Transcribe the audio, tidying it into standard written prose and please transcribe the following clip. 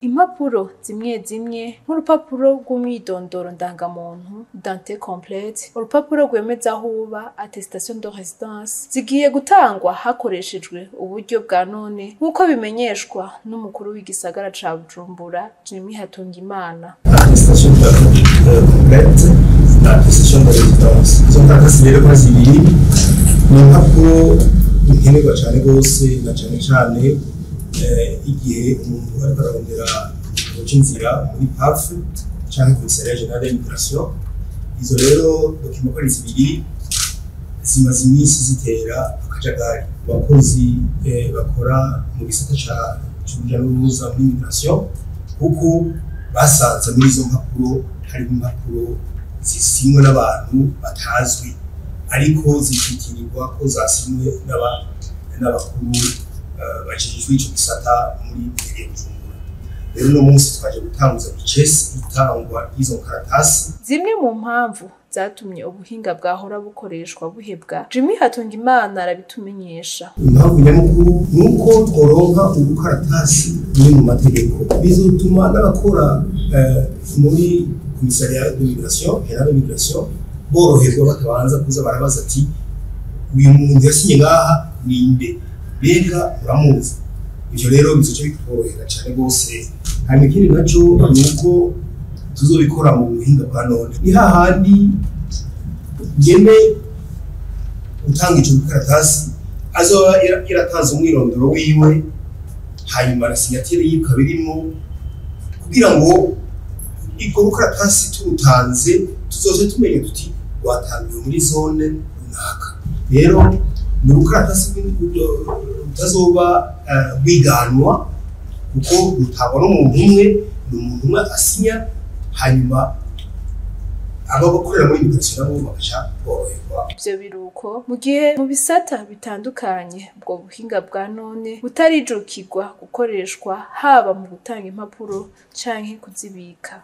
Impapuro zimwe zimwe nk'urupapuro rw'umwidondoro ndangamuntu, identité complète, urupapuro rwemeza aho uba, attestation de résidence, zigiye gutangwa hakoreshejwe uburyo bwa none, nk'uko bimenyeshwa n'umukuru w'igisagara ca Bujumbura, Jimmy Hatungimana. Attestation complète na attestation de résidence, izo nkaratasi rero ko zibiri ni impapuro nkenerwa cane rwose, na cane cane igihe umuntu ariko ararondera guca inzira muri PAF canke Commissariat Général d'Immigration. Izo rero documents ko ari zibiri zimaze iminsi zitera akajagari mu bakozi bakora mu gisata c'uruja n'uruza muri immigration, kuko basanze muri izo mpapuro harimo impapuro zisinywe n'abantu batazwi, ariko zikitirirwa ko zasinywe n'abakuru bajejwe ico gisata muri mairie ya Bujumbura. Rero uno munsi twaje gutanguza icesi itangwa ry'izo nkaratasi. Zimwe mu mpamvu zatumye ubuhinga bwahora bukoreshwa buhebwa, Jimmy Hatungimana arabitumenyesha. Impamvu nyamukuru ni uko tworonka ubukaratasi buri mu mategeko, bizotuma n'abakora muri Commissariat de migration général de migration boroherwa, batabanza kuza barabaza ati: "Uyu muntu yasinye ngaha ninde? Mbega uramuzi?" Ivyo rero bizoca bitworohera cane rwose. Hanyuma ikindi naco ni uko tuzobikora mu buhinga bwa none, ni hahandi nyene utanga ico gikaratasi azoba yaratanze umwirondoro wiwe, hanyuma na signature yiwe ikaba irimwo, kugira ngo urwo rukaratasi turutanze tuzoze tumenye tuti rwatangiwe muri zone runaka. Rero ni urukaratasi rutazoba rwiganwa, kuko rutangwa n'umuntu umwe, ni umuntu umwe asinya, hanyuma aba bakorera muri immigration nabo bagaca boroherwa. Ivyo biruko mu gihe mu bisata bitandukanye ubwo buhinga bwa none butarijukirwa gukoreshwa, haba mu gutanga impapuro canke kuzibika.